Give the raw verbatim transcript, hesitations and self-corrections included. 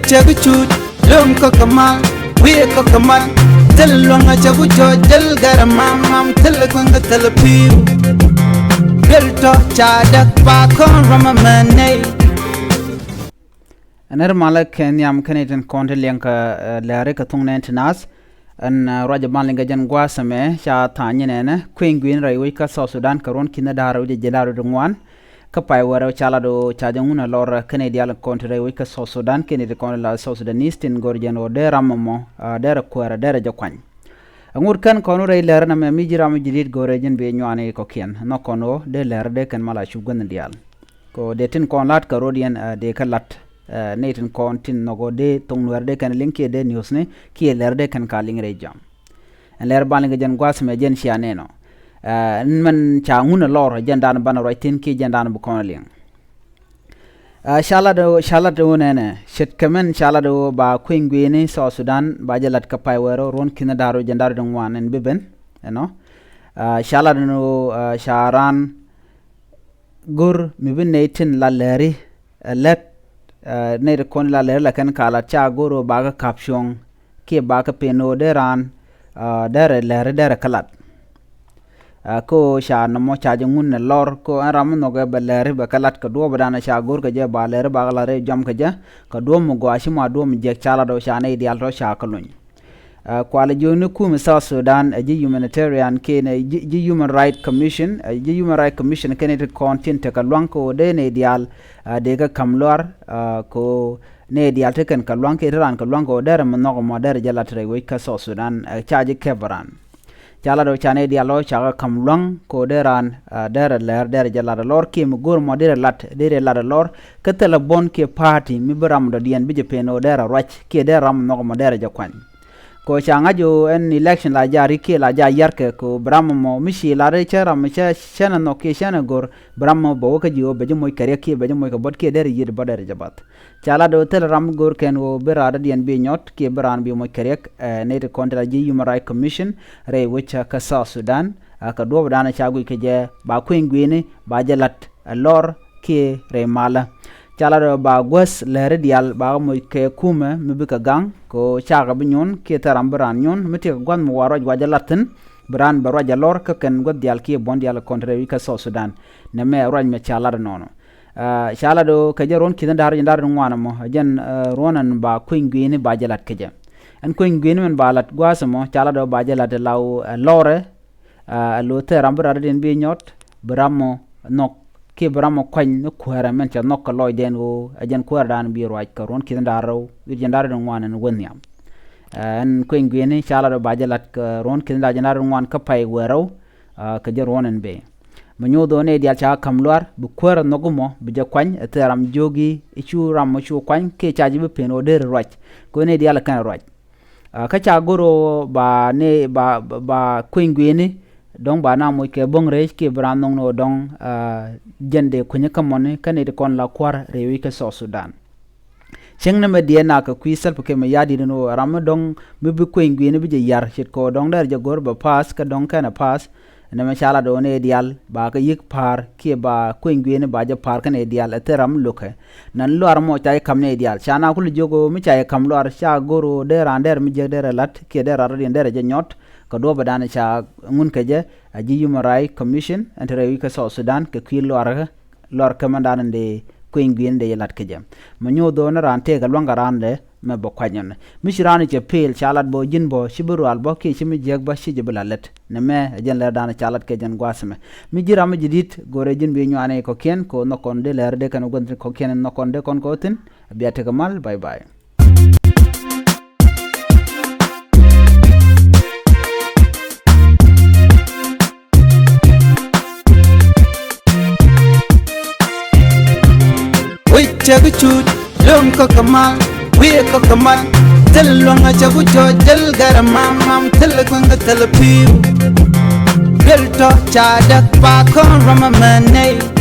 Cɛ bi cut lom kä kɛ mal, wi̱i̱ kä kɛ mal. Thil luäŋ a cɛ ku cɔc, thil gɛr a mam mam, thil kueŋ kä thil pi̱i̱u. Thil tɔ ca däk pa kɔn ram a mɛn nɛy. Ɛn ri malä kɛ nhiam kɛn itin kɔn ti liɛŋ kä, eh, lɛri kä thuŋ nɛn ti nath. Ɛn, eh, ruac a ban liŋ kɛ jɛn gua̱a̱th ɛmɛ ca tha̱a̱ŋ nyin ɛnɛ kueŋ gui̱n rɛy wec kä South Sudan kɛ ruɔ̱n ki̱n da̱r wec a jiɛn da̱r wec ŋuan. Kä pay wɛrɛ ca lat ɣöö ca jɛ ŋun ɛ lɔr kɛnɛ diaal kɔn ti rɛy wec kä South Sudan kɛnɛ ti kɔn la South Sudanese tin go̱r jɛn ɣöö dee ram ɛmɔ, ah, derɛ kuäärɛ derɛ jɛ kuany. Ɛŋut kɛn kɔn wä rɛy lɛr nɛmɛ mi ji̱ ram ji̱ di̱t go̱rɛ ji̱n bi nyuani kɔkiɛn nhɔk kɔn ɣöö dee lɛr dee kɛn mal a cup guänh diaal. Kɛ ɣöö dee tin kɔn lat kɛ ro̱d yɛn, ah, dee kä lat, ah, nɛy tin kɔn tin nhɔk ɣöö dee thoŋ nuɛr dee kɛn liŋ kiɛ dee news ni kiɛ lɛr dee kɛn ka liŋ rɛy jam. Ɛn lɛr ban liŋ kɛ jɛn gua̱a̱th mɛ jɛn cia nɛn ɔ. Ah, ɛn mɛn ca ŋun ɛ lɔr jɛn dan banɛ ruac thi̱n kiɛ jɛn dan bi kɔn liŋ. Ah, ca lat, ca lat wä nɛnɛ ce̱tkɛ mɛn ca lat wä ba kueny gui̱ni South Sudan ba jɛ lat kä pay wɛɛr wä ruɔ̱n ki̱n da̱r wä jɛn da̱r wä di ŋuan ɛn bi ben ɛnɔ. Ah, ca lat wä, ah, ca raan go̱r mi bi nɛy tin la lɛri, eh, lät, eh, nɛy ti kɔn la lɛri la kɛn ka lat ca go̱r wä ba kä kap cuɔ̱ŋ kiɛ ba kä pen wä dee raan, ah, derɛ lɛri derɛ kä lat. Ah, kä ɣöö ca nɔmɔ ca jɛ ŋun ɛ lɔr kä ɣöö ɛn ram mi nhɔkɛ bɛ lɛri bɛ kɛ lat kɛ duɔ̱ɔ̱p ɛ danɛ ca go̱r kɛ jɛ ba lɛri ba kɛ lat rɛy jɔam kɛ jɛ kɛ duɔ̱ɔ̱p mi gɔaa ci ma duɔ̱ɔ̱p mi jiɛk ca lat ɣöö ca nɛy diaal tɔ ca kɛ luny. Ah, kualɛ jiökni kum South Sudan ɛ ji̱ humanitarian kɛnɛ ji̱, ji̱ Human Right Commission, ɛ ji̱ Human Right Commission kɛnɛ ti kɔn tin tekɛ luaŋ kɛ ɣöö dee nɛy diaal, ah, dee kɛ ka̱m luaar, ah, kɛ ɣöö nɛy diaal ti kɛn kɛ luaŋ kiɛ ti raan kɛ luaŋ kɛ ɣöö derɛ mi nhɔk ɛmɔ derɛ jɛ lat rɛy wec kä South Sudan, ah, ca ji̱ kɛp raan. Ca lat ɣöö ca nɛy diaal ɔ ca kɛ ka̱m lua̱ŋ kɛ ɣöö dee raan, ah, derɛ lɛr derɛ jɛ lat ɛ lɔr kiɛ mi go̱o̱r mɔ derɛ lat derɛ lat ɛ lɔr. Kä thilɛ buɔ̱n kiɛ party mi bi ram dɔ̱diɛn bi jɛ pen ɣöö derɛ ruac kiɛ derɛ ram nhɔk mɔ derɛ jɛ kuany. Kɛ ɣöö ca ŋa̱c ɣöö ɛn election la ja rik kiɛ la ja yarkɛ kɛ ɣöö bi ram mɔ mi ci lat cä ram cä cänɛ nhɔk kiɛ cänɛ go̱r bi ram mɔ bɛ wä kä ji̱ ɣöö bɛ ji̱ moc kɛ riɛk kiɛ bɛ ji̱ moc kɛ buɔ̱t kiɛ derɛ yiëët buɔ̱t derɛ jɛ bath. Ca lat ɣöö thilɛ ram mi go̱o̱r kɛn ɣöö bi raadädiɛn bi nyɔt kiɛ bi raan bi moc kɛ riɛk, eh, nɛy ti kɔn ti la ji̱ Human Rights Commission rɛy wec kä South Sudan, ah, kɛ duɔ̱ɔ̱p danɛ ca guic kɛ jɛ ba kueny gui̱ni ba jɛ lat, eh, lɔr kiɛ rɛy malä. Ca lat ɣöö ba guäth lɛri diaal ba kɛ moc kɛ kumɛ mi bi kɛ gaŋ kɛ ɣöö cakɛ bi nyun kiɛ thilɛ ram bi raan nyun mi tekɛ gua̱th mi wa ruac wa jɛ lat thi̱n. Bi raan bɛ ruac ɛ lɔr kä kɛn guäth diaal kiɛ buɔ̱n diaal kɔn ti rɛy wec kä South Sudan. Nɛmɛ ruac mɛ ca lat ɛnɔnɔ. Ah, ca lat ɣöö kɛ jɛ ruɔ̱n ki̱n da̱r jɛ da̱r ŋuan ɛmɔ ɛ jɛn, ah, ruɔ̱n ɛn ba kueny gui̱ni ba jɛ lat kɛ jɛ. Ɛn kueny gui̱ni mɛn ba lat gua̱a̱th ɛmɔ ca lat ɣöö ba jɛ lat ɛ la ɣöö, ah, lɔrɛ, ah, ɛ lo̱ thil ram bi raadädiɛn bi nyɔt bi ram mɔ nhɔk kiɛ bi ram mɔ kuany ni kuäärɛ mɛn cɛ nhɔk kɛ lɔcdɛn ɣöö ɛ jɛn kuäärɛ dan bi ruac kɛ ruɔ̱n ki̱n da̱r rɛw wi̱r jɛ da̱r ŋuan ɛn wä nhiam. Ah, ɛn kueny gui̱ni ca lat ɣöö ba jɛ lat kɛ ruɔ̱n ki̱n da̱r jɛ da̱r ŋuan kä pay wɛɛr rɛw, ah, kɛ jɛ ruɔ̱n ɛn bee. Mi nyoth ɣöö nɛy diaal ca ka̱m luaar bi kuäärä nhɔk mɔ bi jɛ kuany ɛ thil ram jiök i̱ cu ram mɔ cu kuany kiɛ ca ji̱ bi pen ɣöö deri ruac. Kɛ ɣöö nɛy diaal kɛn ruac. Ah, kä ca go̱r ɣöö ba nɛy ba, ba, ba kueny gui̱ni dɔ̱ŋ ba na moc kɛ bo̱ŋ rɛc kiɛ bi raan nhɔk ni ɣöö dɔ̱ŋ, ah, jɛn dee kui̱nyä kä mɔni kä nɛy ti kɔn la kua̱r rɛy wec kä South Sudan. Cieŋ ni mɛ diɛɛn na kɛ kui̱ Salva Kiir Mayardit ni ɣöö ram mi dɔ̱ŋ mi bi kueny gui̱ni bi jɛ yar ce̱tkɛ ɣöö dɔ̱ŋ derɛ jɛ go̱r bɛ pass kä dɔ̱ŋ kɛnɛ pass. Nɛmɛ ca lat ɣöö nɛy diaal ba kɛ yi̱k pa̱a̱r kiɛ ba kueny gui̱ni ba jɛ pa̱a̱r kä nɛy diaal ɛ thil ram mi lo̱kɛ. Nan luaar mɔ ca jɛ ka̱m nɛy diaal ca na kulɛ jiök ɣöö mi ca jɛ ka̱m luaar ca go̱r ɣöö dee raan derɛ mi jiäk derɛ la̱t kiɛ dee raan rɔ̱diɛn derɛ jɛ nyɔt. Kɛ duɔ̱ɔ̱p ɛ danɛ ca ŋun kɛ jɛ a ji̱ Human Rights Commission ɛn te rɛy wi̱c kä South Sudan kɛ kui̱ luaar kä luaar kä mɛn da̱a̱n in dee kueny gui̱n in dee yɛ la̱t kä jɛ. Mi nyo̱o̱ dho̱o̱n raan tëëk a lua̱ŋ kɛ raan dee mɛ bɛ kuany ɔn. Mi ci raan cɛ peel ca lat bä ji̱n bä ci bi rual bä kiɛ ci mi jiäk bä ci jɛ bi la lät. Nɛmɛ ɛ jɛn lɛr da̱a̱n ca lat kɛ jɛn gua̱a̱th mɛ. Mi ji̱ ram mi ji̱ di̱t go̱rɛ ji̱n bi nyuani kɔ̱kiɛn kɛ ɣöö nhɔk kɔn dee lɛr dee kɛn gua̱th kɔ̱kiɛn nhɔk kɔn dee kɔn kɛ ɣöö thi̱n. A bia tekɛ mal, bye bye. Wi̱c cɛ bi cut, lom kä kɛ mal, wi̱i̱ kä kɛ mal. Thil luäŋ a cɛ ku cɔ jɛl gɛrɛ mam mam, thil kueŋ kä thil pi̱i̱w. Thil tɔ ca däk pa kɔn ram a mɛn nɛy.